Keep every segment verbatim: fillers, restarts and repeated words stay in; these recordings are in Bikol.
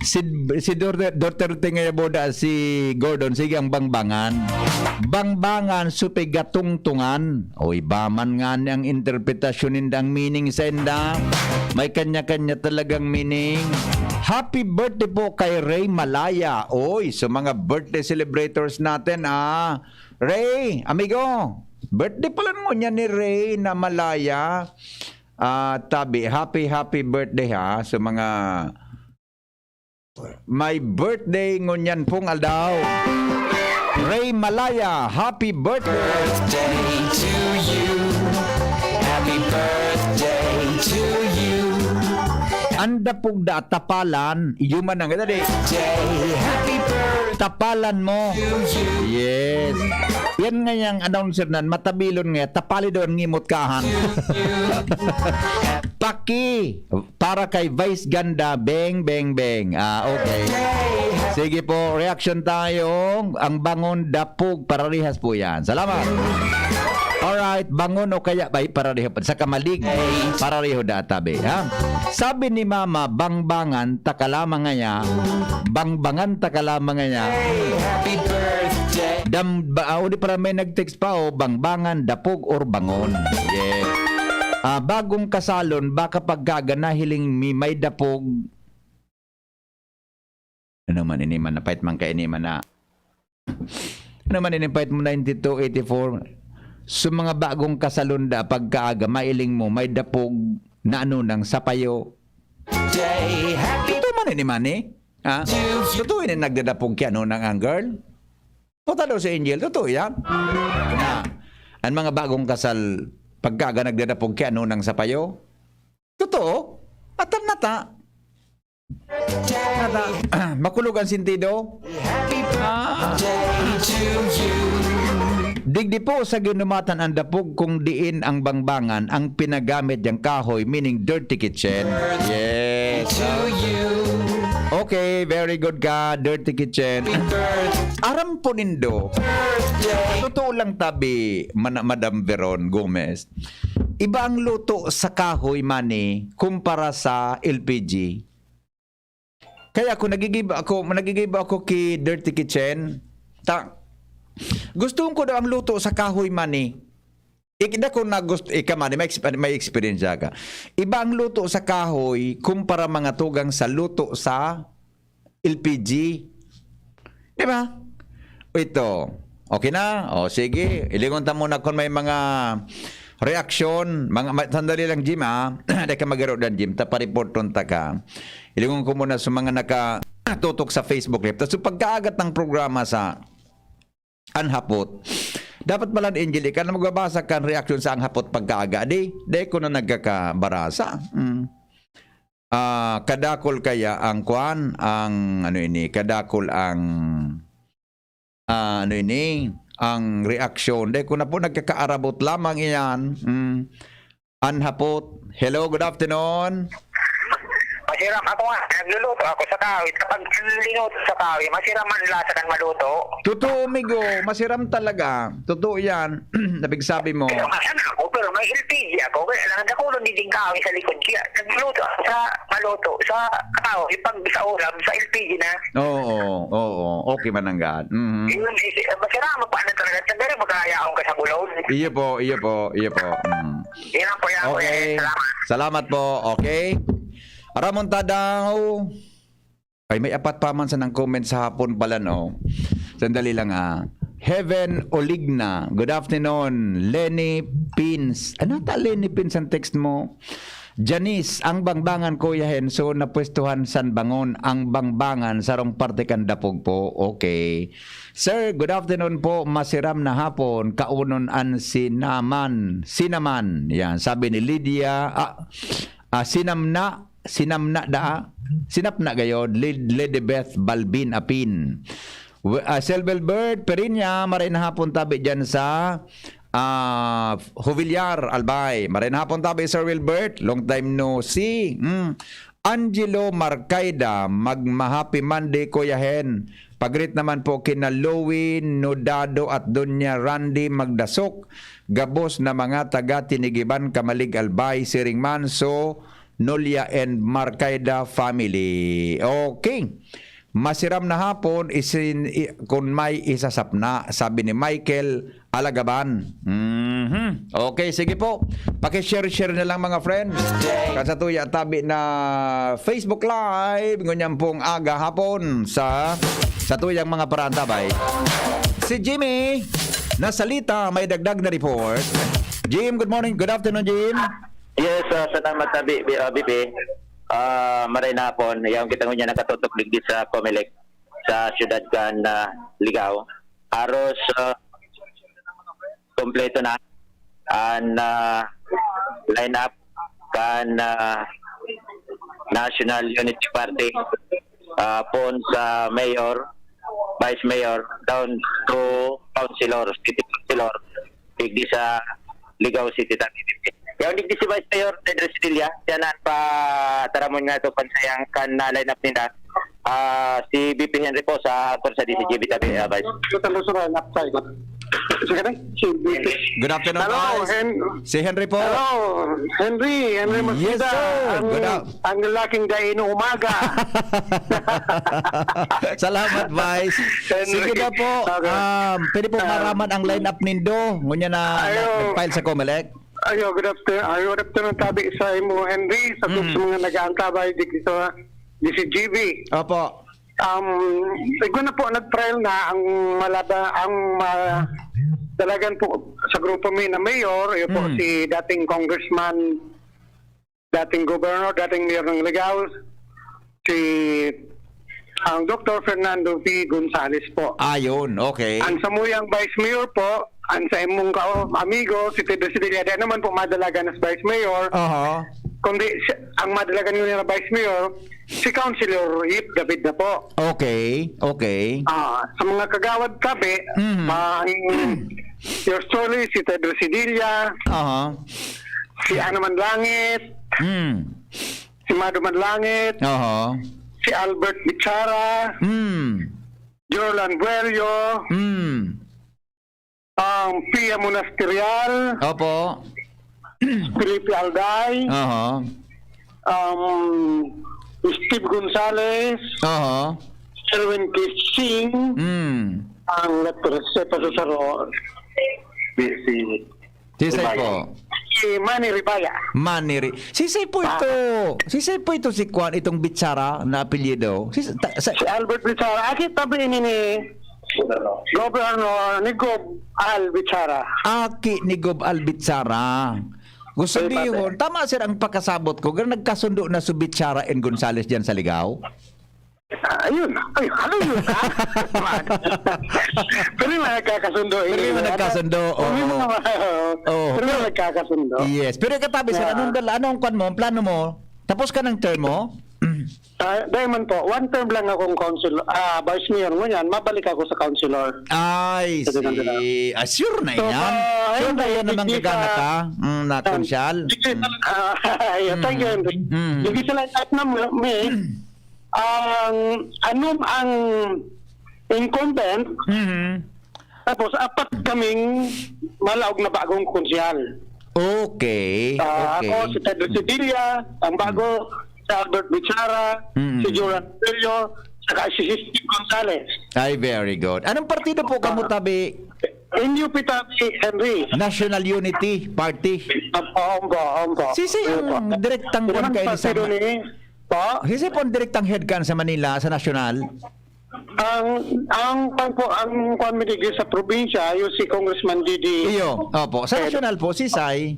Si, si Duterte, Duterte nga yaboda si Gordon, sige ang bangbangan. Bangbangan, supigatungtungan. O iba man nga ni ang interpretasyon ninda, ang meaning sa inda. May kanya-kanya talagang meaning. Happy birthday po kay Ray Malaya. Oy, sa mga birthday celebrators natin, ah. Ray, amigo, birthday pala ngunyan ni Ray na Malaya. Ah, tabi, happy, happy birthday ha sa mga may birthday ngunyan pong aldaw. Ray Malaya, happy birthday! Birthday to you. Happy birthday to you. Anda pugda tapalan, yuman ang dali. Day, happy birthday Tapalan mo. to you. Yes. Yan nga yung announcer nan, matabilon nga, tapali daw ang ngimot kahan. Paki, para kay Vice Ganda, beng, beng, beng. Ah, okay. Sige po, reaction tayo. Ang bangon, dapog, pararihas po yan. Salamat. Alright, bangon o kaya, ay, parariho, sa kamalig, parariho databi, ha? Sabi ni Mama, bangbangan, taka lamang ngaya, bangbangan, taka lamang ngaya. Happy birthday. Dam, ba, o di para may nag-text pa, oh, bangbangan, dapog, or bangon. Yes. Ah, bagong kasalon, baka pagkaga nahiling mi may dapog. Ano man ini man, napait man ka ini man na. Ano man ini, pait mo, ninety-two eighty-four. Sa mga bagong kasalon da, pagkaaga, mailing mo, may dapog na ano nang sapayo. Day, happy Totoo man ini, man, eh? Ha? Totoo ini nagdadapog kay ano nang ang girl? Puta daw si Angel, totoo yan? Na, ang mga bagong kasal, pagkaaga nagdadapog kay ano nang sapayo? Totoo? Atan na ta. Atan na ta. Makulog ang sentido? Ah. Digdi po sa ginumatan ang dapog kung diin ang bangbangan ang pinagamit yang kahoy, meaning dirty kitchen. Yes. Okay, very good ka, dirty kitchen. Aram po nindo. Totoo lang tabi, mana-, Madam Veron Gomez. Iba ang luto sa kahoy, mani, kumpara sa L P G. Kaya ako nagigiba ako, nagigiba ako ki Dirty Kitchen. Ta, gusto ko daw ang luto sa kahoy, mani. Ikda ko na gusto, ika, mani, may exp-, may experience ka. Iba ang luto sa kahoy kumpara mga tugang sa luto sa L P G. Di ba? Ito. Okay na? O, sige. Ilingon ta muna kung may mga reaksyon. Mga, ma-, sandali lang, Jim, ah. Di ka magaro dan, Jim. Tapareport ta ka. Ilingon ko muna sa mga nakatutok sa Facebook Live. Tapos, pagkaagat ng programa sa An Hapot. Dapat pala, Angel, ika na magbabasa kan reaksyon sa An Hapot pagkaaga. Di, di ko na nagkakabarasa. Mm. Ah, kadakol kaya ang kwan, ang ano ini, kadakol ang, ah, ano ini, ang reaksyon. Dahil ko na po nagkakaarabot lamang iyan. Mm. An Hapot. Hello, good afternoon. Masiram ako nga, nagluluto ako sa kahoy. Kapag linuto sa kahoy, masiram man lasa kan maluto. Totoo, migo. Masiram talaga. Totoo yan. Nabigsabi mo. Pero nga sana ako, pero may L P G ako. Kaya lang, dakulon din din kahoy sa likod. Kaya nagluto ako sa maluto, sa kahoy, pag sa ulam, sa L P G na. Oo, oo. Okay man ang gaan. Mhm. Yun, eh, si-, masarap pa na talaga. Sa dali, magkakayaon ka sa bulol. Iyo po, iyo po, iyo po. Mm. Yan po, yan po, Okay. eh. Salamat. Salamat po. Okay. Aramon ta daw. Ay, may apat pa man sa nang comment sa hapon pala, no? Sandali lang, ah. Heaven Oligna, good afternoon. Lenny Pins. Ano ta, Lenny Pins, ang text mo? Janice, ang bangbangan, Kuya Henso, napwestuhan san bangon ang bangbangan, sarong parte kan dapog po. Okay. Sir, good afternoon po. Masiram na hapon. Kaunon an sinaman. Sinaman. Yan, sabi ni Lydia. Ah, ah, sinamna. Sinamna da. Sinapna gayod. Led-, Ledebeth Balbin Apin. W-, ah, Sir Wilbert Perinya, maray na hapon tabi dyan sa, ah, Jovillar, Albay. Maray na hapon tabi, Sir Wilbert. Long time no see. Mm. Angelo Marcaida, magma-happy Monday, Kuya Hen. Pag-greet naman po kina Louie Nodado at Doña Randy Magdasok, gabos na mga taga Tinigiban, Camalig, Albay, siring man. So, Nolia and Marcaida family. Okay. Masiram na hapon, isin, i, kun may isasapna, sabi ni Michael Alagaban. Mhm. Okay, sige po. Paki-share-share na lang, mga friends. Kan sa tuya tabi na Facebook Live, ngunyan pong aga hapon sa, sa tuyang mga parantabay. Si Jimmy, nasalita, may dagdag na report. Jim, good morning. Good afternoon, Jim. Yes, ah, salamat tabi, bi- ah, B P. Ah, maray na hapon, yaon kita ngunyan nakatutok digdi sa Comelec sa siyudad kan ah, Ligao. Haros ah, kompleto na an ah, lineup kan ah, National Unity Party, ah, pon sa mayor, vice mayor, down to councilor, city councilor, digdi sa Ligao City, Tabi. Yaon digdi si Vice Mayor Ted Residelia, siya na pa taramon nga ito pansayang kan na line up nila. Ah, si B P Henry po sa aktor sa D C G B tabi, ah, Vice. Ito ang gusto ko, napsay ko. Sige na, si B P. Good afternoon, Hello, guys. Hen- Si Henry po. Hello, Henry, Henry Yes, Mosqueda, sir. ang, Good af- ang lalaking daing umaga. Salamat, Vice. Henry. Sige na po. Okay. Um, pwede po Um, maraman ang line-up nindo. Ngunyan na, na Ayo. nag-file sa Comelec. Ayo, good afternoon. Ayo, good afternoon tabi sa imo, Henry, sa, Mm. sa mga nag-aantabay dito sa D C G B. Opo. Um, siguro na po, nag-trial na ang malaba, ang ma- dalagan po sa grupo mi na mayor, yun po Mm. si dating congressman, dating governor, dating mayor ng Ligao, si ang Doctor Fernando V. Gonzales po. Ayun, okay. Ang samuyang vice mayor po, ang sa imong ka amigo, si Pedro Sevilla, di naman po madalagan as vice mayor, Aha. kundi si, ang madalagan nyo na vice mayor, si Councilor Yip David na po. Okay, okay. Ah, sa mga kagawad tabi, Mhm. ang yours truly, si Ted Residilla, Aha. si Ano Manlangit, Mm. si Mado Manlangit, Aha. si Albert Bichara, Mm. Jorlan Buello, Mm. ang Pia Monasterial, Opo. Felipe Alday, Aha. um, Steve Gonzales, Aha. Sherwin Kissing, Mm. ang Doctor Jose Pasusaro, si, Sisay Ribaya. Po. Si Manny Ribaya. Maniri. Sisay po ito. Sisay po ito si Kwan, itong Bitsara na apelyido. Si, ta, sa, Si Albert Bichara. Aki tabi ini ni Governor ni Gob Al Bichara. Aki ni Gob Al Bitsara. Gusto Ay, sabihin, tama sir ang pakasabot ko, pero nagkasundo na si Bitsara and Gonzales dyan sa Ligao? Ah, ayun. Ay, ano yun, ha? Pero yung mga nagkakasundo. Pero yung mga nagkasundo, oo. Oo. Oo. Pero yung nagkakasundo. Yes. Pero katabi sir, Yeah. anong, dala- anong kwan mo? Ang plano mo? Tapos ka ng term mo? Ah, dahil man po, one term lang akong council, ah, vice mayor. Ngunyan, mabalik ako sa councilor. Ay, Sa ganun, ganun. si... Ah, sure na So, yan. ah, Sure na ayun, yan na hindi manggagana sa- ka. Mm, na Um, konsyal. hindi, Mm. ah, yeah, thank you, Henry. Mm. Hindi sa line-up na may, ang, ano, ang incumbent, Mhm. tapos apat kaming malaog na bagong konsyal. Okay. Ah, Okay. Ako, si Pedro Sevilla, ang bago, si Albert Bichara, Mm. si Joran Filio, saka si Steve Gonzales. Ay, very good. Anong partido po kamo Ah. tabi? N U P tabi, Henry. National Unity Party. Opo, opo, opo. Sisay Opo. ang direktang Yun kwan ang kayo sa partido ni, po? Sisay po ang direktang head kan sa Manila, sa nasyonal? Ang, ang, ang, po, ang kwan mi digdi sa probinsya, yung si Congressman Didi. Iyo, opo. Sa Eh, nasyonal po, sisay?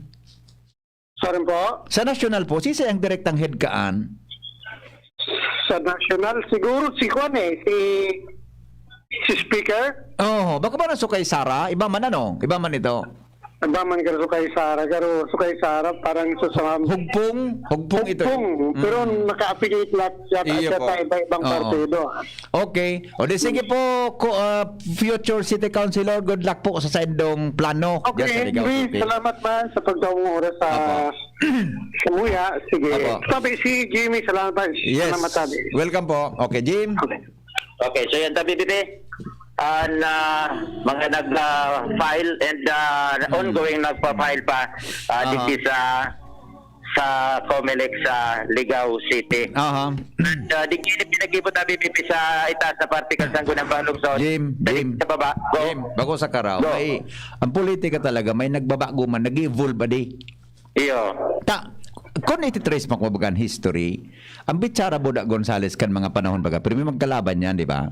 Sorry po? Sa nasyonal po, sisay ang direktang head kaan? Sa national, siguro si Kwan eh, si, si Speaker. Oo, baka ba na Sukay Sara? Iba man ano? Iba man ito? Iba man garo Sukay Sara, garo Sukay Sara, parang sa, sa Hugpong? Hugpong ito? Hugpong, pero Mm. naka-affiliate lahat yata, Iyo yata po. iba-ibang Oo. partido. Okay. O di sige po, ku- ah, future city councilor, good luck po sa saindong plano. Okay, Dyan sa Ligao Henry, City. Salamat man sa pagkaong oras sa Apo. Kamuya. Sige. Apo. Sabi si Jimmy, salamat man. Yes. Salamat, sabi. Welcome po. Okay, Jim. Okay. Okay, so yan tabi dito. An ah, mga nag-file and ah, Hmm. ongoing nagpa-file pa ah, Aha. dito sa sa Comelec sa Ligao City. Aha. At, ah, di kini pinag-ibot ang B P P sa itaas na parte, kalsanggo ng Panglungsod. Jim, Dali Jim. Sa baba. Go. Jim, bako sa karaw. Go. May, ang politika talaga, may nagbabago man, nag-evolve, adi. Iyo. Ta, kung ititrace mo, kumbaga, ang history, ang Bichara Buda Gonzales kan mga panahon, baga, pero may magkalaban yan, di ba?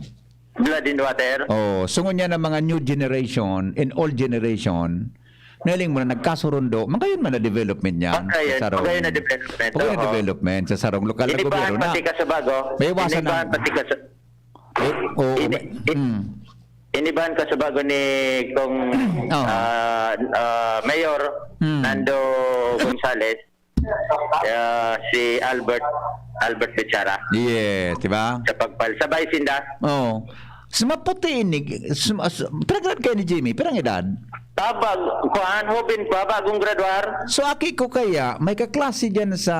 Blood and water. Oh, sungon niya ng mga new generation and old generation, nahiling mo na nagkasurundo, magayon man na development niyan. Magayon, Sa sarong, magayon na development, magayon na oo. Development sa sarong lokal na Inibahan gobyerno na. Pati ka sa bago. May iwasan na. Inibahan pati ka sa Eh, oo, Ini-, may, i-, mm. Inibahan ka sa bago ni Kong, Oo. ah, ah, Mayor Mm. Nando Gonzales, ah, si Albert, Albert Bichara. Yes, di ba? Sa pagpal-, sabay sinda. Oo. Sa maputi ini, sum-, as-, pinagrad kayo ni Jimmy, pirang edad? Tabag, kuan, hoben pa, bagong graduar. So, aki ko kaya, may kaklase dyan sa,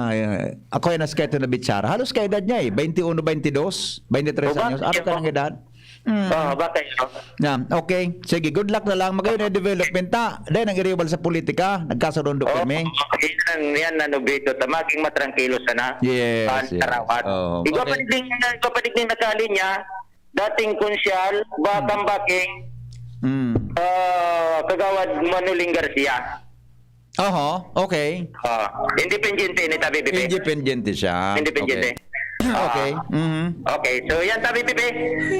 eh, ako yung naskete na Bichara. Halos kaedad niya eh, twenty-one, twenty-two, twenty-three O, anyos. bakit Ano ka yun? Ng edad? Mm. Oo, bakit yun? Yeah, okay. Sige, good luck na lang. Magayon na development ta. Dahil nang iriwal sa politika, nagkasurundo Oo, kami. Yan, yan, ano, Bito, ta, maging matrangkilo sana. Yes, Ang yes. Tarawat. Oo. Igwa pa Okay. Digning, igwa pa digning nakalinya, dating konsyal, Bakang Hmm. Baking, Hmm. ah, Kagawad Manuling Garcia. Oho, okay. Ah, independiente ni Tabi Pipi. Independiente siya. Independiente. Okay. Okay. Ah. Mhm. Okay, so yan, Tabi Pipi.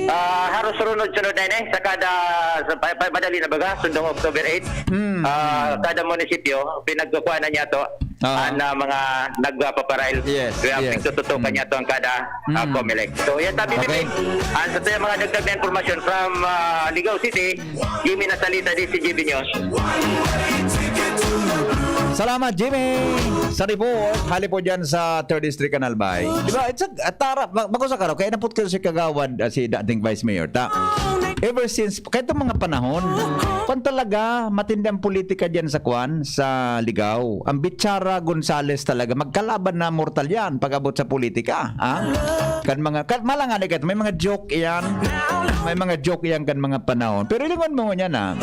Ah, haros runod-sunod na ini, sa kada, sa pa, pa, madali na baga, sundong October eight. Mm, Ah, mm. Kada munisipyo, pinagkukuhanan niya to, Ah. ang, ah, mga nagpapaparail. Yes, Kaya yes. Pagtututukan Mm. niya to ang kada, ah, Mm. Comelec. So, yan, Tabi Pipi. Okay. Ang sa mga dagdag na impormasyon from, ah, Ligao City, Jimmy Nasalita, D C G B News. Salamat, Jimmy, sa report. Hali po dyan sa third District, Canal Bay. Di ba? It's a, a tara, ma-, bako sa karaw, kaya napot kayo si Kagawad, ah, si dating Vice Mayor. Ta, ever since, kahit ang mga panahon, kwan talaga, matindi ang politika dyan sa kwan, sa Ligao. Ang Bichara Gonzales talaga, magkalaban na mortal yan pag-abot sa politika. Ha? Kan mga, kan, malangani ka, may mga joke yan. May mga joke yan kan mga panahon. Pero ilingon mo niya na,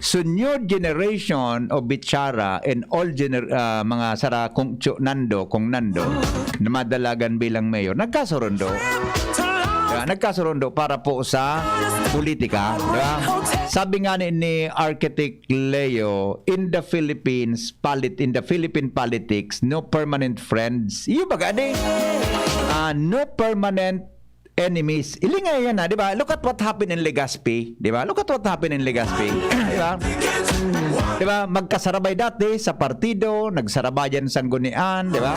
so new generation of Bichara and all gener-, ah, mga sara kung Cho-, Nando, kung Nando, na madalagan bilang mayor, nagkasurundo. Diba? Nagkasurundo para po sa politika. Diba? Sabi nga ni, ni Architect Leo, in the Philippines, polit-, in the Philippine politics, no permanent friends. Iyo ba gani? Ah, no permanent enemies. Ilinga yan na, di ba? Look at what happened in Legazpi, di ba? Look at what happened in Legazpi, di ba? Di ba? Magkasarabay dati sa partido, nagsarabayan sanggunian, di ba?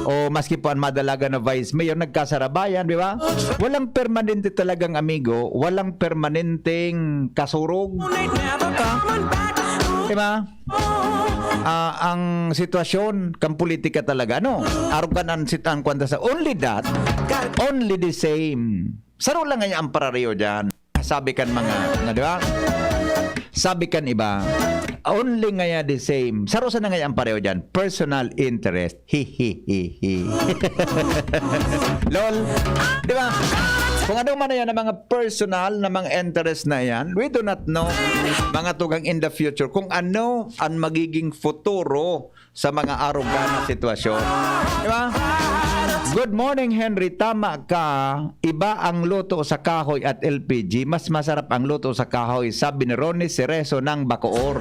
O maski po ang madalaga na vice mayor, nagkasarabayan, di ba? Walang permanente talagang amigo, walang permanenteng kasurog. Di ba? Ah, ang sitwasyon kan politika talaga, no? Arogan an sit-, ang kwanta sa only that, only the same. Saro lang nga ang pareho diyan. Sabi kan mga, na, di ba? Sabi kan iba, only ngaya the same. Saro sana ngaya ang pareho diyan. Personal interest. Hi, hi, hi, hi. Lol. Di ba? Kung ano man yan ang mga personal na mga interest na yan, we do not know, mga tugang, in the future, kung ano ang magiging futuro sa mga arogan na sitwasyon. Di ba? Good morning, Henry. Tama ka. Iba ang luto sa kahoy at L P G. Mas masarap ang luto sa kahoy, sabi ni Ronnie Cerezo ng Bacoor.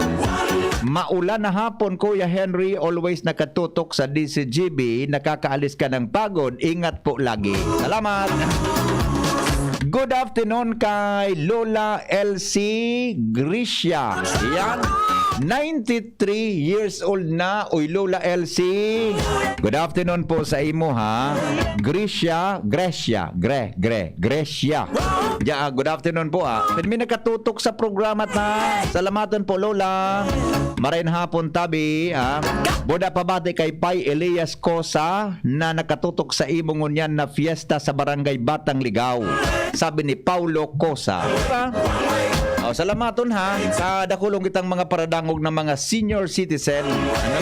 Maulan na hapon, Kuya Henry. Always nakatutok sa D C G B. Nakakaalis ka ng pagod. Ingat po lagi. Salamat. Good afternoon kay Lola Elsie Grisha. Yan. Ninety-three years old na. Uy, Lola Elsie. Good afternoon po sa imo, ha. Grisha, Gresha, Gre, Gre, Gresha. Ya, good afternoon po, ah. May nakatutok sa programa ta. Salamaton po, Lola. Maray na hapon, tabi, ah. Buda pabati kay Pai Elias Cosa na nakatutok sa imo ngunyan na fiesta sa Barangay Batang Ligao, sabi ni Paulo Cosa. Diba? Oh, salamaton ha, sa dakulong kitang mga paradangog na mga senior citizen. Ano?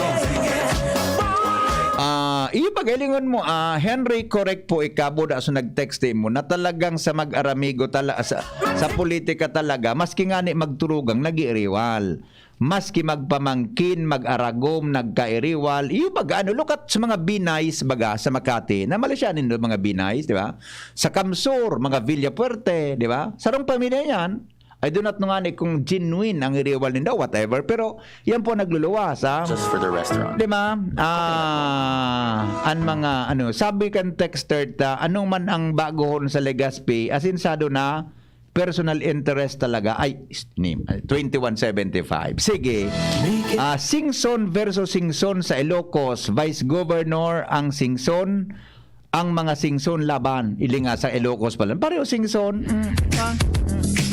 Ah, iyo pagalingon mo, ah, Henry, correct po ika, buda so nag-text mo na talagang sa mag-aramigo tala-, sa, sa politika talaga, maski nga ni magturugang nag-iiriwal. maski magpamangkin, mag-aragom, nagkairiwal, iyo baga, ano, look at sa mga B-nice baga sa Makati, na mali siya nindo mga B-nice, di ba? Sa Kamsur, mga Villafuerte, di ba? Sarong pamilya yan. I do not know nga ni kung genuine ang iriwal ninda, whatever. Pero yan po nagluluwas, ha? Just for the restaurant. Di ba? Ah, ang mga, ano, sabi kan texter ta, anong man ang bagohon sa Legazpi, asinsado na personal interest talaga. Ay, s-, ni, twenty-one seventy-five. Sige. Ah, Singson versus Singson sa Ilocos. Vice Governor ang Singson, ang mga Singson laban. Ilinga sa Ilocos pala. Pareho Singson. Mm, ah, mm.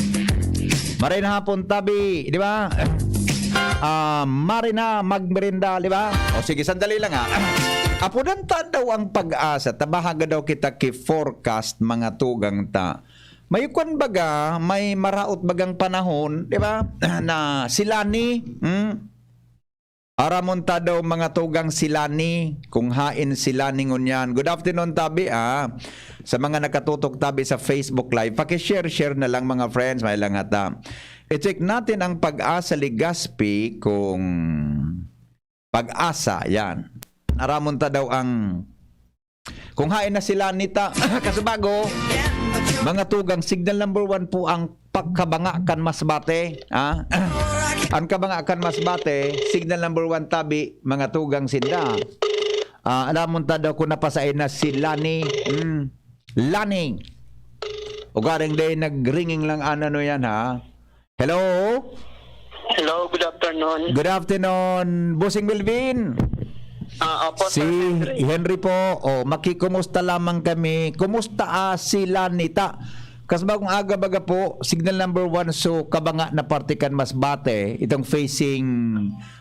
Maray na hapon, tabi, di ba? Ah, maray na magmerienda, di ba? O sige, sandali lang ha. Apudan ta daw ang pag-asa, tabahaga daw kita ki forecast, mga tugang ta. May kwan baga, may maraot bagang panahon, di ba? Na si Lani, hmm? Aramon ta daw mga tugang si Lani, kung hain si Lani ngunyan. Good afternoon, tabi, ah. Sa mga nakatutok, tabi, sa Facebook Live, paki-share, share na lang, mga friends, may lang hata. I-check natin ang Pag-asa Legazpi kung Pag-asa, yan. Aramon ta daw ang, kung hain na si Lani ta, kasubago, mga tugang, signal number one po ang pagkabanga kan Masbate, ha? Ang kabanga kan Masbate, signal number one tabi, mga tugang sinda. Ah, alamon ta daw kung napasain na si Lani. Hmm. Lani. Ugaring day nag-ringing lang an ano yan, ha? Hello? Hello, good afternoon. Good afternoon, Bossing Melvin. Ah, opo, Si Sir Henry. Henry po, oh, makikumusta lamang kami. Kumusta, ah, si Lanita? Kasi bagong aga baga po, signal number one, so kabanga na parte kan Masbate, itong facing,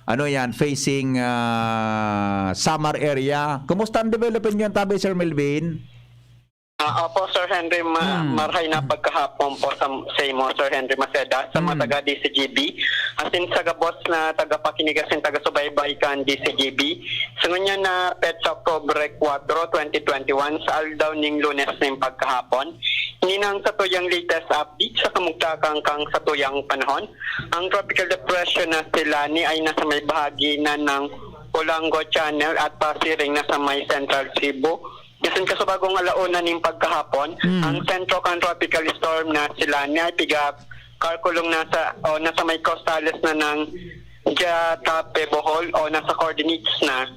ano yan, facing, ah, Samar area. Kumusta ang development niyo, tabi, Sir Melvin? Ah, opo, Sir Henry, ma-, Hmm. marhay na pagkahapon po sa, sa imo, Sir Henry Maceda, sa mga Hmm. taga D C G B. Asin sa gabos na tagapakinig asin taga-subaybay kan D C G B. Sa ngunyan na petsa, Oktubre kwatro, twenty twenty-one, sa aldaw ning Lunes ning pagkahapon. Ninang sa tuyang latest update sa kamugtakan kan satuyang panahon, ang tropical depression na si Lani ay nasa may bahagi na ng Olango Channel at pasiring na sa may Central Cebu. Asin kasubagong alauna ning pagkahapon, Mm. ang sentro kan tropical storm na si Lani ay piga kalkulong nasa, o nasa may costales na ng Jatape, Bohol, o nasa coordinates na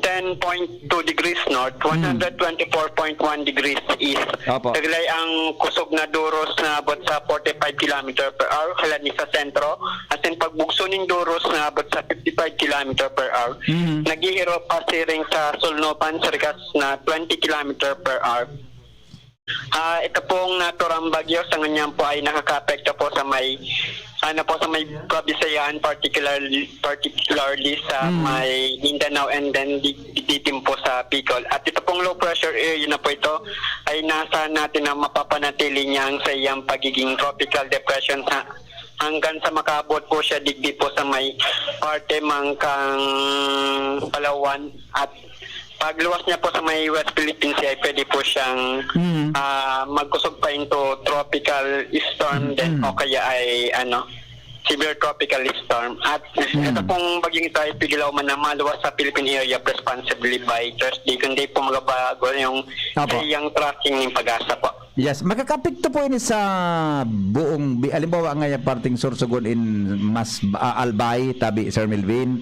ten point two degrees north, Mm. one hundred twenty-four point one degrees east. Opo. Taglay ang kusog na duros na abot sa forty-five kilometer per hour, halani sa sentro, asin pagbugso nin duros na abot sa fifty-five kilometer per hour. Mm. Naghihiro pasiring sa Sulnupan sa rikas na twenty kilometer per hour. Ah, ito pong naturang bagyo sa ngunyan po ay nakakaapekto po sa may, ano po, sa may Kabisayan, particularly, particularly sa Mm. may Mindanao and then di-, di-, din po sa Bicol. At ito pong low pressure area na po ito ay nasa natin na mapapanatili niyang sa iyang pagiging tropical depression sa, hanggang sa makaabot po siya digdi po sa may parte mangkang Palawan at pagluwas niya po sa may West Philippine Sea, ay pwede po siyang, Mm. ah, magkusog pa into tropical storm Mm, din mm. o kaya ay, ano, severe tropical storm. At Mm. ito pong bagyong ito ay pigilaw man na maluwas sa Philippine Area of Responsibility by Thursday, kundi po magabago yung Apo. sa iyang tracking ng Pag-asa po. Yes, makakaapekto po ini sa buong, bi-, halimbawa nga yung parting Sorsogon in Mas-, ah, Albay, tabi, Sir Melvin?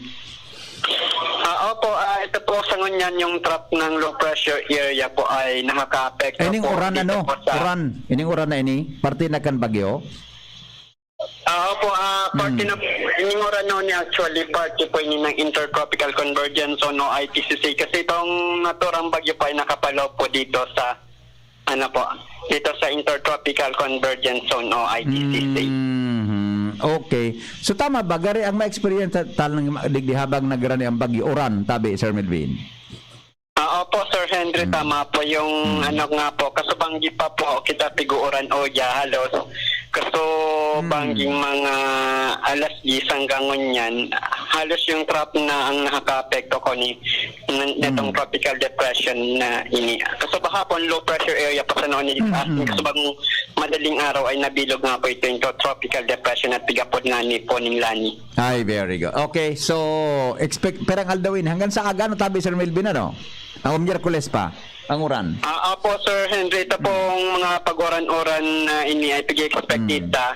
Ah, opo, ah, ito po sa ngunyan yung trough ng low pressure area po ay nakakaapekto Ining po uran, dito ano? po sa Uran. Ining uran na ini, parte na kan bagyo? Ah, opo, ah, parte Hmm. na, ining uran na ni actually, parte po ini ng Intertropical Convergence Zone o I T C C. Kasi itong naturang bagyo po ay nakapalaw po dito sa, ano po, dito sa Intertropical Convergence Zone o I T C C. Mhm. Okay. So, tama ba? Gari ang ma-experience ta-, talang ma-, digdi habang nagrani ang bagyo, uran, tabi, Sir Melvin? Ah, opo, Sir Henry, Hmm. tama po. Yung Hmm. ano nga po, kasubanggi pa po, kita pig-uuran o ya, halos. Kaso, O Hmm. banging mga alas diyes hanggang ngunyan, halos yung trap na ang nakakaapekto ko ni, n-, netong Hmm. tropical depression na ini. Kaso bahapon, low pressure area pa sa noon ni, Hmm, ah, hmm. kaso bagong madaling araw ay nabilog nga po ito yung tropical depression at pigapod nga ni po ning Lani. Ay, very good. Okay, so, expect, perang aldaw ini, hanggang sa aga, ano tabi, Sir Melvin, ano? Ang Miyerkules pa, ang uran. Ah, opo, Sir Henry, ito pong mga pag-uran-uran na ini ay pag-expect Hmm. dita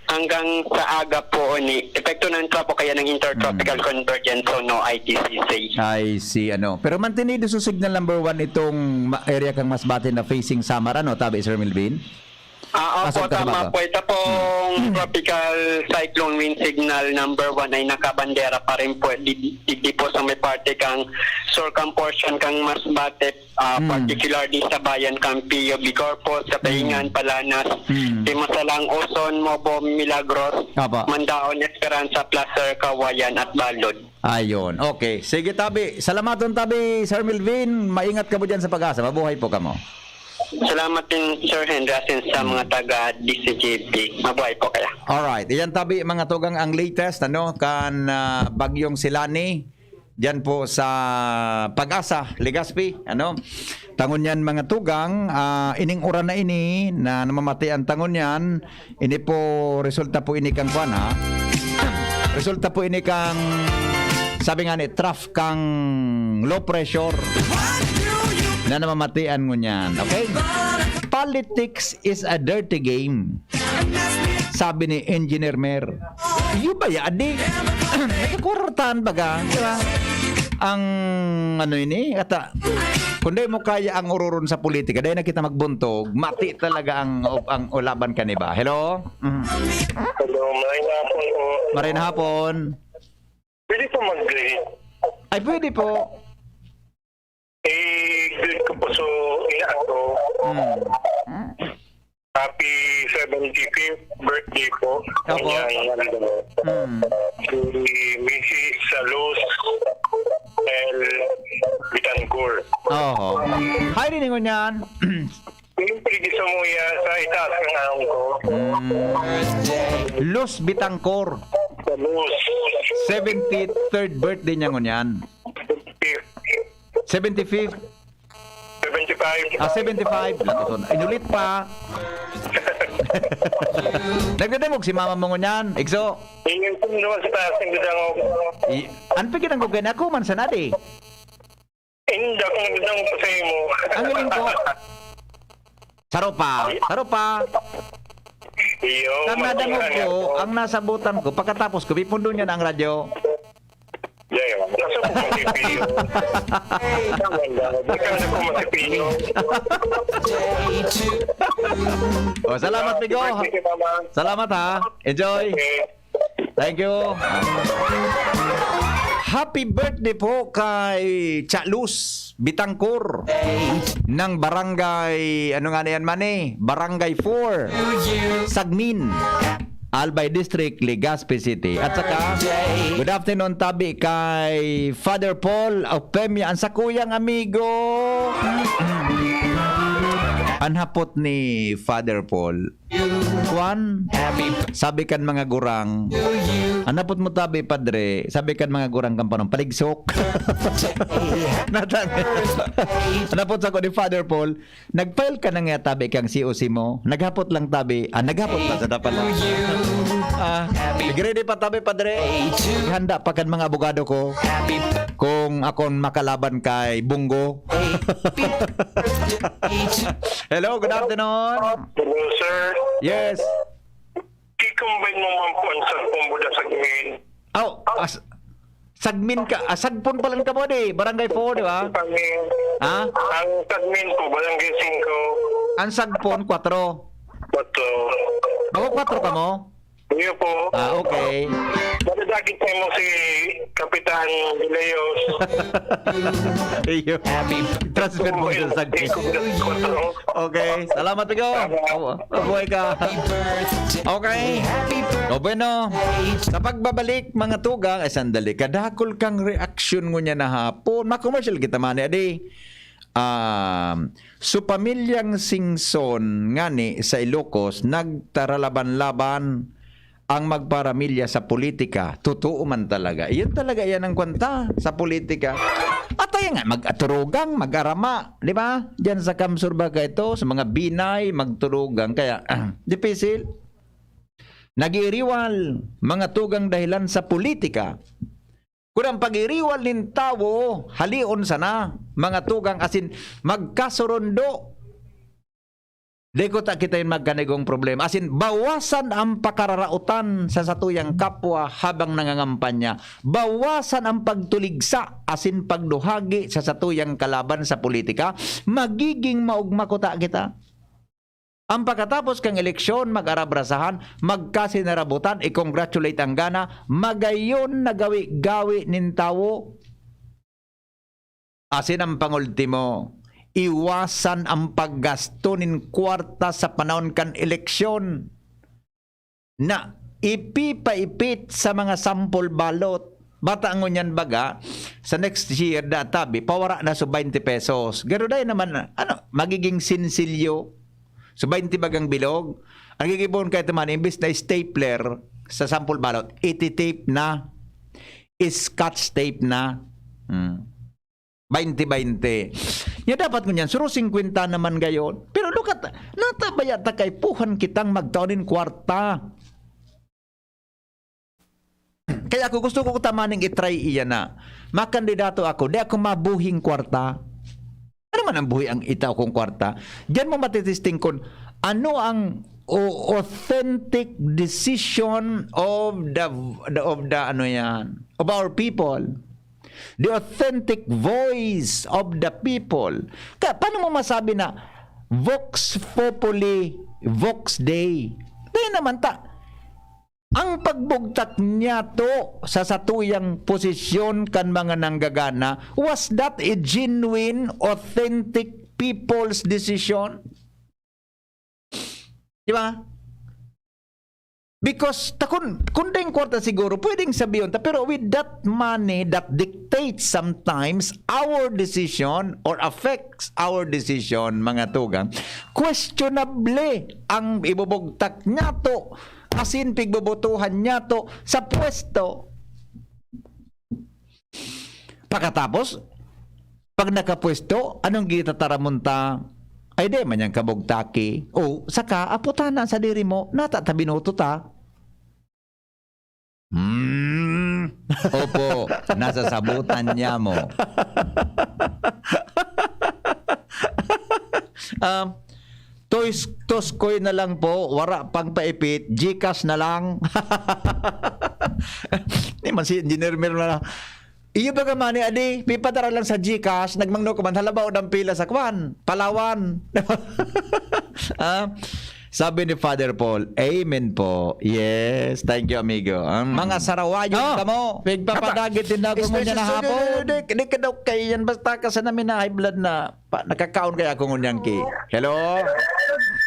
hanggang sa aga po ni epekto ng tropo kaya ng Intertropical Hmm. Convergence o no I T C C. I see, ano. Pero mantenido sa signal number one itong ma-, area kang Masbate na facing Samar, ano, tabi, Sir Melvin? Ah, opo, Pasok ka na tama ba? po. Ito pong Hmm. tropical cyclone wind signal number one ay nakabandera pa rin po. Di, di, di po sa may parte kang Surcam portion kang Masbate, ah, Hmm. particularly sa Bayan, Campillo, Bigorpo, sa Baingan, Hmm. Palanas, Hmm. Timasalang, Oson, Mobo, Milagros, Apa. Mandaon, Esperanza, Placer, Kawayan at Balod. Ayun. Okay. Sige, tabi. Salamaton, tabi, Sir Melvin. Maingat kamo dyan sa Pag-asa. Mabuhay po kamo. Salamat din, Sir Henry, asin sa Hmm. mga taga D C G P. Mabuhay po kaya. Alright. Iyan tabi, mga tugang, ang latest, ano, kan, ah, Bagyong Silani. Diyan po sa Pag-asa, Legazpi, ano. Tangon yan, mga tugang, ah, ining uran na ini na namamati ang tangon yan, ini po, resulta po ini kang kwan, ha? Resulta po ini kang, sabi nga ni, trough kang low pressure na namamatian ngunyan. Okay? Politics is a dirty game. Sabi ni Engineer Mer. Iyo ba ya, di? Nagkakwartahan baga, di ba? Ang ano ini, ata, kung di mo kaya ang ururon sa politika, dahil na kita magbuntog, mati talaga ang, ang laban ka, di ba? Hello? Mm. Hello, maray na po. Maray na hapon. Pwede po mag-greet? Ay, pwede po. Eh, greet ko po so, ina ko. Mm. Happy seventy-fifth birthday po. Opo. Yan, yan, ano. Mm. Si Missus Salus L. Bitancor. Oho. Hi, riningon yan. Yung pwede sa muya sa itaas ng ahong ko. Mm. Luz Bitancor. Salus. Seventy-third birthday niya ngunyan. Fifth. Seventy-fifth? Seventy-five. Ah, seventy-five. Lakoton. Inulit pa. Nagdadangog si mama mo ngunyan, Igso. Ingin ko naman sa taas ng dadangog. I-, an pagkidangog na ako man sa nadi. Inda kung nagdangog ko sa imo. Ang galing ko. Saro pa. Saro pa. Iyo, Kan nadangog ko, ang nasabutan ko, pagkatapos ko, pipundo niya na ang radyo. Yayo, nasa po ang C P U. Tama na, di ka na po ma-C P U. Oh, salamat, Migo. Happy birthday, Mama. Salamat, ha. Enjoy. Okay. Thank you. Happy birthday po kay Cha Luz Bitangkor ng barangay, ano nga na yan man eh? Barangay four, Sagmin. Albay District, Legazpi City. At saka, good afternoon, tabi kay Father Paul Opemia, ang sakuyang amigo. Ang hapot ni Father Paul, Juan, sabi kan mga gurang, ang hapot mo, tabi, padre, sabi kan mga gurang kan panong paligsok. Natang, ang hapot sa ko ni Father Paul, Nag-file ka na nga, tabi, kang C O C mo? Naghapot lang, tabi. Ah, naghapot pa sa dapat lang. Ah, ready pa, tabi, padre. Handa pa kan mga abogado ko. Kung akon makalaban kay Bunggo. Hello, good afternoon. Hello, sir. Yes. I-combine mo man po ang cellphone mo sa Sagmin. Aw, as-, Sagmin ka, ah, Sagpon pa lang kamo, di? Barangay four, di ba? Sagmin. Ha? Ang Sagmin po, Barangay singko. Ang Sagpon, kwatro. Kwatro. Bako kwatro kamo? Iyo po. Ah, okay. Madadagit sa imo si Kapitan De Leos. Iyo. Transfer mo sa Sagpon. Kwatro. Okay, salamat, Pigo. Tama. Mabuhay ka. Okay. O, bueno, sa pagbabalik, mga tugang, ay, sandali, kadakol kang reaksyon ngunyan na hapon. Ma-commercial kita man, adi. Um, so, pamilyang Singson ngani sa Ilocos, nagtaralaban-laban ang magparamilya sa politika, totoo man talaga. Iyon talaga, iyan ang kwenta sa politika. At ayan nga, mag-aturugang, mag-arama, di ba? Diyan sa Kamsur ba ka ito? Sa mga binay, magturugang. Kaya, dipisil. Nag-iiriwal, mga tugang dahilan sa politika. Kun ang pag-iriwal nin tawo, halion sana, mga tugang, asin magkasurundo. Di ko ta kita yung magkanigong problema. Asin, bawasan ang pakararaotan sa satuyang kapwa habang nangangampanya. Bawasan ang pagtuligsa, asin pagduhagi sa satuyang kalaban sa politika. Magiging maugma kuta kita. Ang pagkatapos kang eleksyon, mag-arabrasahan, magkasinarabutan, i-congratulate ang gana, magayon na gawi-gawi nin tawo. Asin ang pangultimo, iwasan ang paggasto nin kwarta sa panahon kan eleksyon na ipipaipit sa mga sample ballot. Bata ngunyan baga, sa next year, databi, pawara na so twenty pesos. Garo dai naman, ano, magiging sinsilyo. So, twenty bagang bilog. Ang gigibohon kayo naman, imbis na stapler sa sample ballot, ititape na, scotch tape na. Hmm. Baynte-baynte. Nya dapat ngunyan, suro singkwenta naman gayon. Pero look at, nata baya ta kaipuhan kitang magtao nin kwarta. Kaya ako gusto ko tamaning i-try iyan na makandidato ako, di ako mabuhing kwarta. Ano man ang buhi ang itao kong kwarta? Diyan mo matitesting kung ano ang o-, authentic decision of the, the, of the, ano yan, of our people. The authentic voice of the people. Kaya paano mo masabi na vox populi, vox Dei? Di naman ta. Ang pagbugtak niyato sa satuyang posisyon kan mga nanggagana, was that a genuine, authentic people's decision? Di ba? Because ta kun, kun daing kwarta siguro, pwedeng sabihon ta, pero with that money that dictates sometimes our decision or affects our decision, mga tugang, questionable ang ibubugtak niyato, asin pigbobotohan niyato sa pwesto. Pakatapos, pag nakapwesto, anong gitataramon ta? Ay, di man yan kabugtaki. O, saka, aputan na sa diri mo, nata ta binoto ta. Hmm. Opo, nasasabutan niya mo. Ah, toys, toskoy na lang po, wara pang paipit, GCash na lang. Di man si Engineer Mer na, "Iyo ba ka man ni adi, pipadara lang sa GCash, nagmangno ko man, halabaw ng pila sa kwan, Palawan." Ah, sabi ni Father Paul, "Amen po." Yes, thank you, amigo. Mm. Mga sarawayon Oh, kamo. Pigpapadagit din ako Espesyo ngunyan na sa hapon. Di, di ka daw kaiyan, basta ka sa namin na high blood na pa, nakakaon kaya ako ngunyan ki. Hello?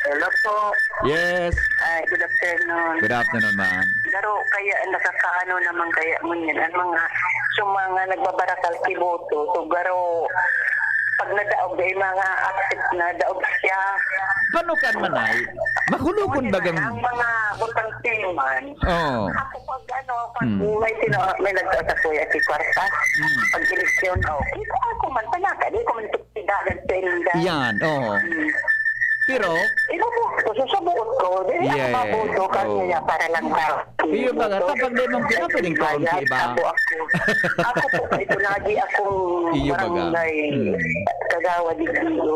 Hello po. Yes. Ay, good afternoon. Good afternoon, ma'am. Garo, kaya nakakaano naman kaya ngunyan ang mga, yung mga nagbabarakal kiboto. So, garo, pag nadaog, ay mga accept na daog siya. Paano ka man ay? Makulukon Ngunyan, bagang ang mga butang timan. Oo. Ako pag ano, pag Hmm. may sino, may nagtao sa kuya si kwarta, Hmm. pag eleksyon, oh, ito ako man, panaka, di ko man ito pinagan sa inda. Yan, oo. Hmm. Pero Ikaw po, sa, sa buot ko, di Yes, ako maboto kasi oo. niya para lang daw. Iyo baga, Boto. kapag di mong pina, pwedeng kaon ka Bayad, iba. ako, ako. Ako po, ito lagi akong Iyo baga. barangay Hmm. kagawad ni Dio.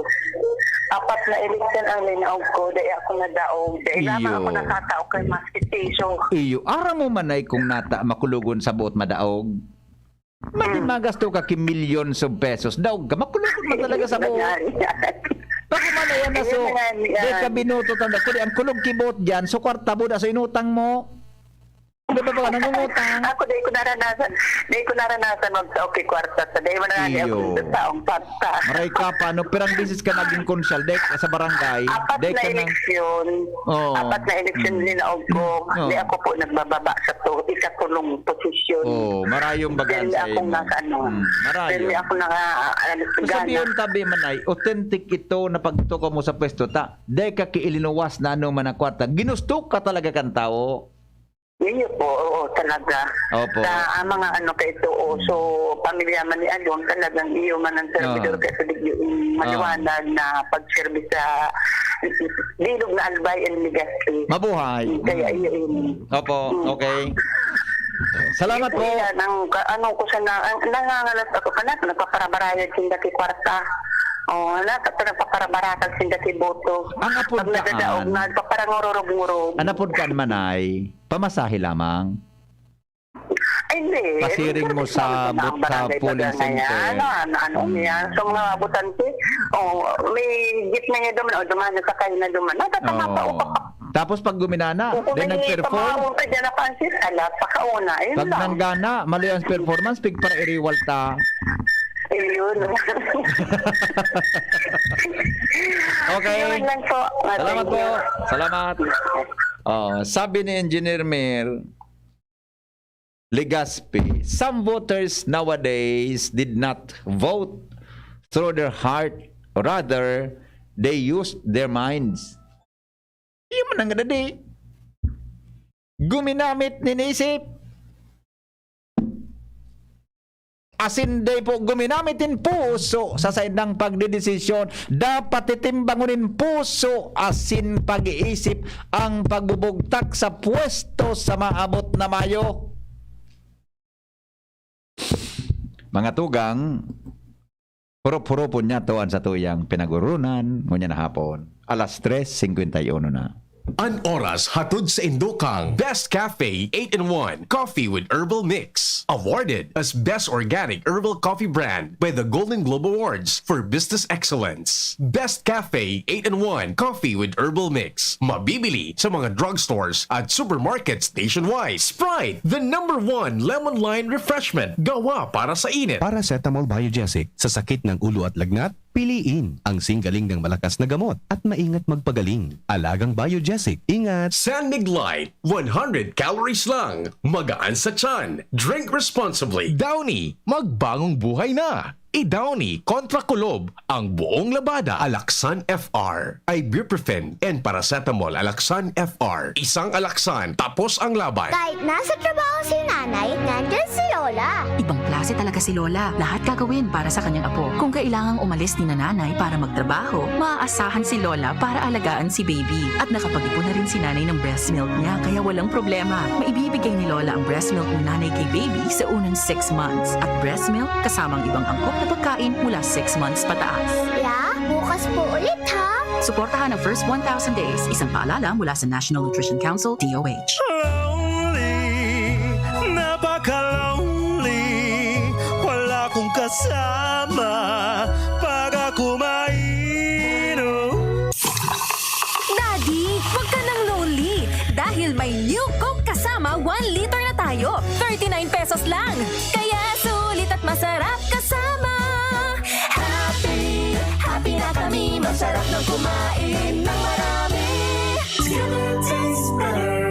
Apat na eleksyon ang linaog ko, dahil ako nadaog, dahil lamang Iyo. ako nakatao kay Mas Petiso. Iyo, aram mo man ay kung nata makulogon sa buot madaog. May Hmm. magasto ka ki millions of pesos. Daog ka, makulogon man talaga sa buot. Yan, yan. Pag umano yan na Ayun so, na nga, yan. di ka binuto tanda. Kundi ang kulog kibot dyan, so kwarta mo, da, so inutang mo. Di ba ba, nangungutang? Ako, di ko naranasan. Di ko naranasan magtao ki kwarta. Sa di mo na nga, di ako Iyo. nagtataong kwarta. Maray ka pa, no? Pirang bisis ka naging konsyal, dek, sa barangay, Apat dek na ka nang eleksyon. Oo. Apat na eleksyon Mm. linaog ko. Oo. Di ako po nagbababa sa to, ikatulong posisyon. Oo, marayong baga Dahil sa akong imo. nakaano. Mm, marayong. Dahil ako naka, ano, So, gana. sabiyon tabi man ay, authentic ito na pagtuko mo sa pwesto ta. Dai ka kiilinuwas na ano man ang kwarta. Ginusto ka talaga kan tawo. Iyo po, oo, talaga. Opo. Sa, ah, mga ano ka ito, oh, so, pamilya man ni Adong, talagang iyo man ang servidor Oo. Kasi digdi yung Oo. maliwanag na pag-serve sa bilog na Albay and Legazpi. Mabuhay. Kaya Mm. iyo yun. Opo, Mm. okay. Salamat Ito po. yan, ang ka-, ano ko sana, ang nangangalas ako, kana, nagpaparabarayad sinda ki kwarta. Oh, wala, nagpaparabarakal sinda ki boto. Ang apod Pag kaan? Nadadaog, nagpaparangururog-ngurog. Ang apod kaan, Manay? Pamasahe lamang? Ay, hindi. Pasiring mo sa Ang buta barangay polling baga na yan. center. Ano, ano, ano Mm. niya? So, mga botante, oh, may jeep na niya duman, o duman, nasakay na duman. Natatama pa, Oo. oh. Tapos pag guminana, Kung then may nag-perform. Pamahaw ka dyan na Francis, ala, pakauna, yun Pag lang. Nanggana, mali ang performance, pigparairiwal ta. Ayun. Okay. Yun lang po. Salamat Thank po. you. Salamat. Oh, sabi ni Engineer Mir, Legazpi, some voters nowadays did not vote through their heart. Rather, they used their minds. Iyo man ang dadi. Guminamit nin isip. Asin dai po guminamit nin puso sa saindang pagdedesisyon. Dapat titimbangon nin puso asin pag-iisip ang pagbubugtak sa pwesto sa maabot na Mayo. Mga tugang, hurup-hurupon niyato an satuyang pinag-oroonan ngunyan na hapon. Alas tres singkwenta y uno na. An oras hatod saindo kan Best Cafe eight-in-one Coffee with Herbal Mix. Awarded as Best Organic Herbal Coffee Brand by the Golden Globe Awards for Business Excellence. Best Cafe eight-in-one Coffee with Herbal Mix. Mabibili sa mga drugstores at supermarkets nationwide. Sprite, the number one lemon lime refreshment. Gawa para sa init. Paracetamol Biogesic. Sa sakit ng ulo at lagnat, piliin ang singgaling ng malakas na gamot at maingat magpagaling. Alagang Biogesic. Ingat! San Mig Light, one hundred calories lang. Magaan sa tiyan. Drink responsibly. Downy, magbangong buhay na. I-Downy kontra kulob ang buong labada. Alaxan F R, ibuprofen, and paracetamol. Alaxan F R, isang Alaxan, tapos ang laban. Kahit nasa trabaho si nanay, nandyan si Lola. Ibang klase talaga si Lola. Lahat gagawin para sa kanyang apo. Kung kailangang umalis ni nanay para magtrabaho, maaasahan si Lola para alagaan si baby. At nakapag-ipon na rin si nanay ng breast milk niya, kaya walang problema. Maibibigay ni Lola ang breast milk ni nanay kay baby sa unang six months. At breast milk kasama ang ibang angkop na pagkain mula six months pataas. La, bukas po ulit ha! Suportahan ang first one thousand days. Isang paalala mula sa National Nutrition Council, D O H. Lonely, napaka-lonely. Wala akong kasama pag ako mainom. Daddy, wag ka nang lonely dahil may New Coke Kasama one liter na tayo. Thirty-nine pesos lang. Kaya sulit at masarap kasama. Happy, happy na kami. Masarap ng kumain ng marami. Together tastes better.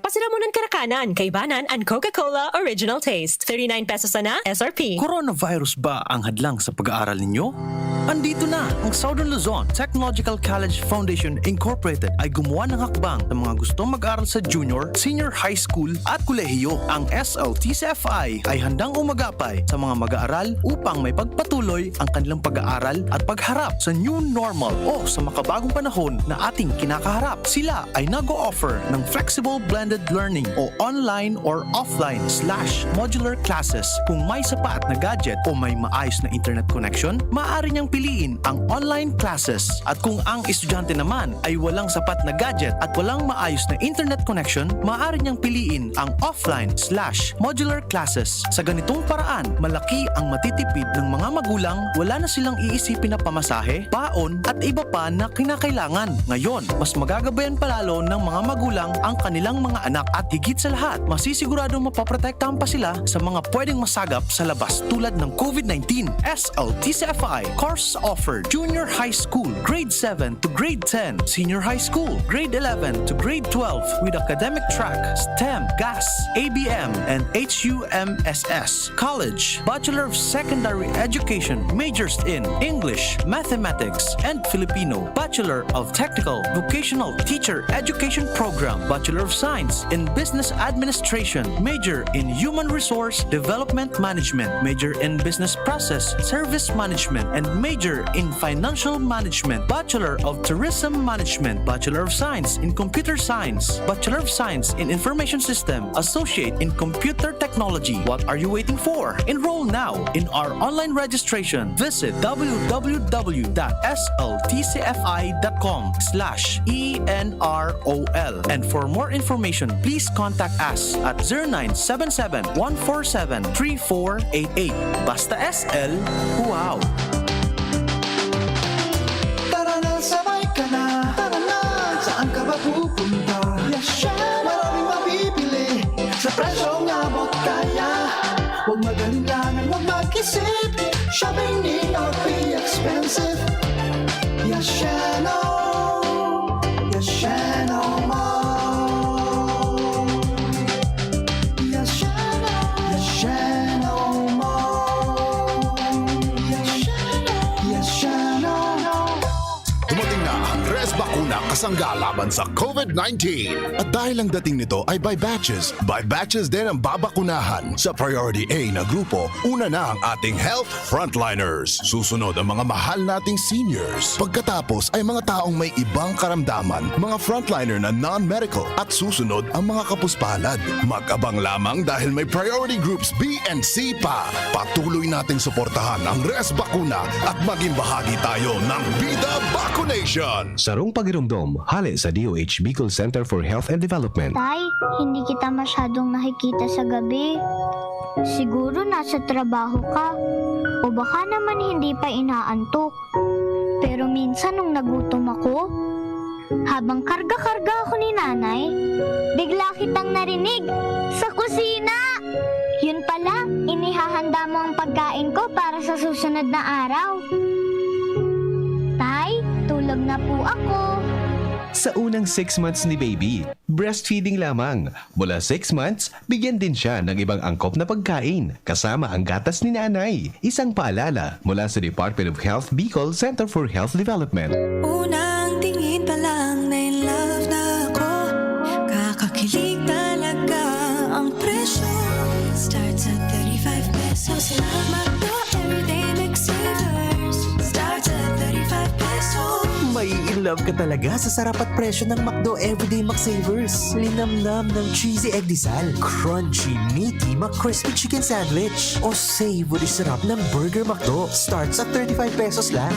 Pasiramunan, Karakanan, Kaibanan, and Coca-Cola Original Taste. Thirty-nine pesos sana, S R P. Coronavirus ba ang hadlang sa pag-aaral ninyo? Andito na ang Southern Luzon Technological College Foundation Incorporated ay gumawa ng hakbang sa mga gustong mag-aral sa junior, senior high school at kolehiyo. Ang S L T C F I ay handang umagapay sa mga mag-aaral upang may pagpatuloy ang kanilang pag-aaral at pagharap sa new normal o sa makabagong panahon na ating kinakaharap. Sila ay nag-o-offer ng flexible blended learning o online or offline slash modular classes. Kung may sapat na gadget o may maayos na internet connection, maaari niyang piliin ang online classes. At kung ang estudyante naman ay walang sapat na gadget at walang maayos na internet connection, maaari niyang piliin ang offline slash modular classes. Sa ganitong paraan, malaki ang matitipid ng mga magulang, wala na silang iisipin na pamasahe, baon, at iba pa na kinakailangan. Ngayon, mas magagabayan pa lalo ng mga magulang ang kanilang mga anak at higit sa lahat, masisiguradong mapoprotektahan pa sila sa mga pwedeng masagap sa labas tulad ng COVID nineteen. S L T C F I course offered: Junior High School, Grade seven to Grade ten, Senior High School, Grade eleven to Grade twelve, with academic track, STEM, GAS, A B M, and H U M S S. College, Bachelor of Secondary Education, majors in English, Mathematics, and Filipino, Bachelor of Technical Vocational Teacher Education Program, Bachelor of Science in Business Administration, major in Human Resource Development Management, major in Business Process Service Management, and major in Financial Management, Bachelor of Tourism Management, Bachelor of Science in Computer Science, Bachelor of Science in Information System, Associate in Computer Technology. What are you waiting for? Enroll now in our online registration. Visit w w w dot s l t c f i dot com slash e n r o l. And for more information, please contact us at zero nine seven seven, one four seven, three four eight eight. Basta S L, wow! Tara na, sabay ka na. Tara na, saan ka ba pupunta? Yes, chef! Maraming mabibili sa presyong abot kaya. Huwag mag-alinlangan, huwag mag-isip. Shopping need not be expensive. Yes, Sheno. Yes, Sheno Mall. Yes, Sheno. Yes, Sheno Mall. Yes, Sheno. Yes, Sheno. Dumating na ang Res Bakuna kasangga laban sa COVID nineteen. At dahil ang dating nito ay by batches, by batches din ang babakunahan. Sa Priority A na grupo, una na ang ating health frontliners. Susunod ang mga mahal nating seniors. Pagkatapos ay mga taong may ibang karamdaman, mga frontliner na non-medical, at susunod ang mga kapuspalad. Mag-abang lamang dahil may priority groups B and C pa. Patuloy nating suportahan ang Res Bakuna at maging bahagi tayo ng Bida Vaccination! Sarong pagiromdom, hale sa D O H Bicol Center for Health and Development. Tay, hindi kita masyadong nakikita sa gabi. Siguro nasa trabaho ka. O baka naman hindi pa inaantok. Pero minsan nung nagutom ako, habang karga-karga ako ni nanay, bigla kitang narinig sa kusina! Yun pala, inihahanda mo ang pagkain ko para sa susunod na araw. Tay, tulog na po ako. Sa unang six months ni baby, breastfeeding lamang. Mula six months, bigyan din siya ng ibang angkop na pagkain, kasama ang gatas ni nanay. Isang paalala mula sa Department of Health Bicol Center for Health Development. Unang tingin pa lang na in love na ako. Kakakilig talaga ang presyo. Starts at thirty-five pesos lang. McDo Everyday McSavers. Starts at thirty-five pesos. Mai-in love ka talaga sa sarap at presyo ng McDo Everyday McSavers. Linamnam ng cheesy egg disal, crunchy, meaty, McCrispy chicken sandwich, o savory sarap ng Burger McDo. Starts at thirty-five pesos lang.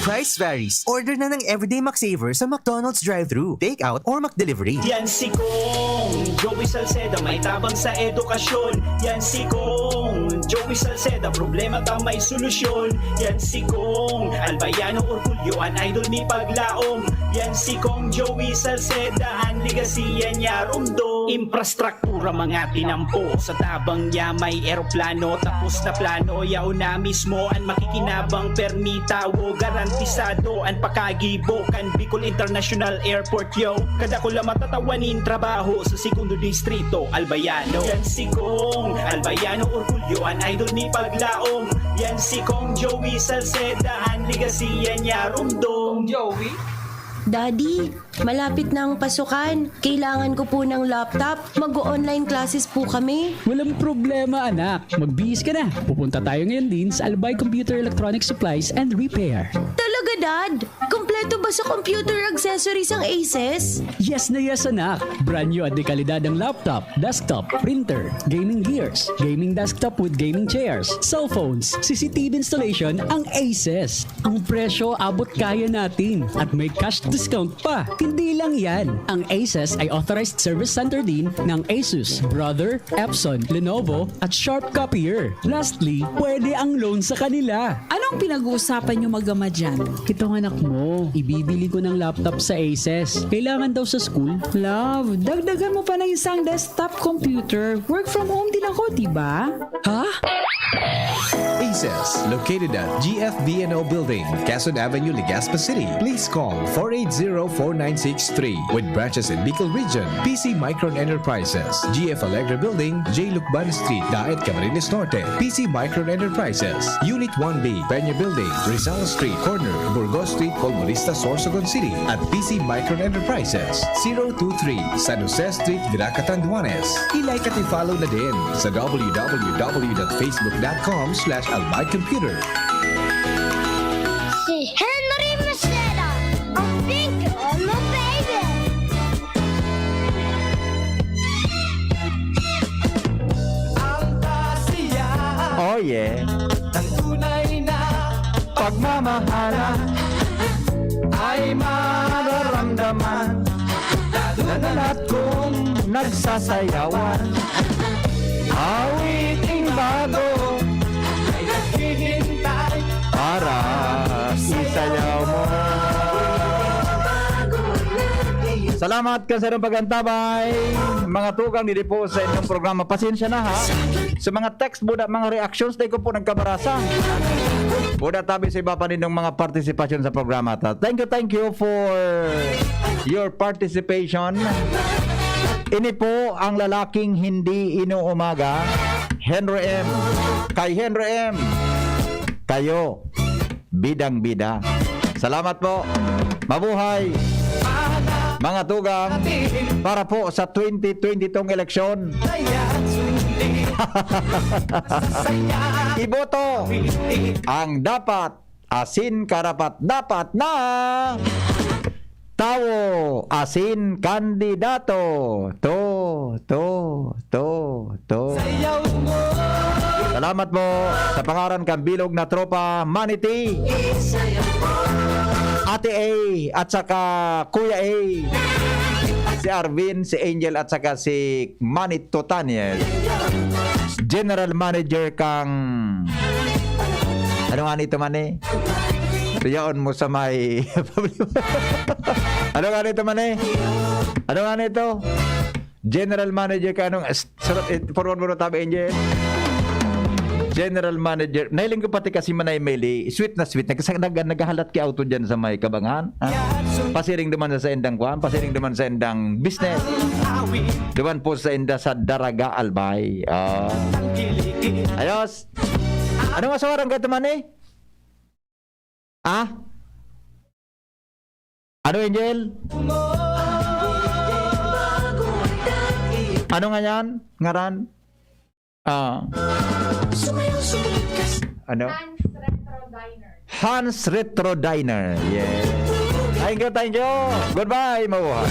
Price varies. Order na ng Everyday McSavers sa McDonald's drive-thru, take-out, or McDelivery. Yan si Kong Joey Salceda, may tabang sa edukasyon. Yan si Kong Joey Salceda, problema ta may solusyon. Yan si Kong Albayano Orgulyo, an idol ni Paglaom. Yan si Kong Joey Salceda, an legacy yan niya rumdom. Infrastructure pura mga tinampo. Sa tabang niya may eroplano, tapos na plano, yaon na mismo an makikinabang, permi tawo, garantisado an pakagibo kan Bicol International Airport, yo. Kadakula matatawanin trabaho sa Segundo Distrito, Albayano. Yan si Kong Albayano Orgulyo, an idol ni Paglaom. Yan si Kong Joey Salceda, an legacy yan niya rumdom. Joey? Daddy, malapit na ang pasukan. Kailangan ko po ng laptop. Mag-o-online classes po kami. Walang problema, anak. Magbihis ka na. Pupunta tayo ngayon din sa Albay Computer Electronic Supplies and Repair. Talaga, Dad? Kompleto ba sa computer accessories ang Aces? Yes na yes, anak. Brand new at dekalidad ang laptop, desktop, printer, gaming gears, gaming desktop with gaming chairs, cellphones, C C T V installation ang Aces. Ang presyo, abot kaya natin. At may cash discount pa. Hindi lang yan. Ang Aces ay authorized service center din ng Asus, Brother, Epson, Lenovo, at Sharp Copier. Lastly, pwede ang loan sa kanila. Anong pinag-uusapan niyo mag-ama dyan? Itong anak mo, ibibili ko ng laptop sa Aces. Kailangan daw sa school. Love, dagdagan mo pa ng isang desktop computer. Work from home din ako, di ba? Ha? Eh, Enterprises, located at G F V N O Building, Quezon Avenue, Legazpi City. Please call four eight zero, four nine six three. With branches in Bicol Region, P C Micron Enterprises, G F Alegre Building, J Lucban Street, Daet, Camarines Norte. P C Micron Enterprises, Unit one B, Peña Building, Rizal Street, corner Burgos Street, Colmonista, Sorsogon City, at P C Micron Enterprises, zero two three, San Jose Street, Virac, Catanduanes. I-like at i-follow na din sa w w w dot facebook dot com slash albay computer. Si Henry Maceda, ang pink on the baby. Ang kasiyahan Oh, yeah. ng tunay na pagmamahala ay mararamdaman, lalo na't kung nagsasayawan. Awiting bago ay naghihintay para isayaw mo. Salamat kan sa inyong pag-antabay, mga tugang, diri po sa inyong programa. Pasensya na, ha? Sa mga text, buda, mga reactions, di ko po nagkabarasa. Buda tabi sa iba pa ninyong mga partisipasyon sa programa ta. Thank you, thank you for your participation. Ini po ang lalaking hindi inuumaga, Henry M. Kay Henry M, kayo, bidang-bida. Salamat po. Mabuhay, mga tugang, para po sa twenty twenty-two eleksyon. Iboto ang dapat asin karapat-dapat na tawo asin kandidato. To, to, to, to. Salamat po sa pangaran kan bilog na tropa, Manny T, Ate A, at saka Kuya A, si Arvin, si Angel, at saka si Manny Totaniel, General Manager kang, ano nga nito man eh? Yaon mo sa may, ano nga nito man eh? Ano nga nito? General Manager ka, anong, s-, sarap, eh, forward mo na tabi, Angel. General Manager. Nahiling ko pati kasi Manay Meli, sweet na sweet. Nag-, nag-, naghahalat ki auto dyan sa may Kabangan. Ha? Pasiring duman sa indang kwan, pasiring duman sa indang business. Duman po sa inda sa Daraga, Albay. Ah. Ayos. Ano nga sa warang ka ito man eh? Ah? Ano, Angel? Ano nga yan? Ngaran? Ah. Ano? Hans Retro Diner. Hans Retro Diner. Yeah. Thank you, thank you. Goodbye, mabuhay.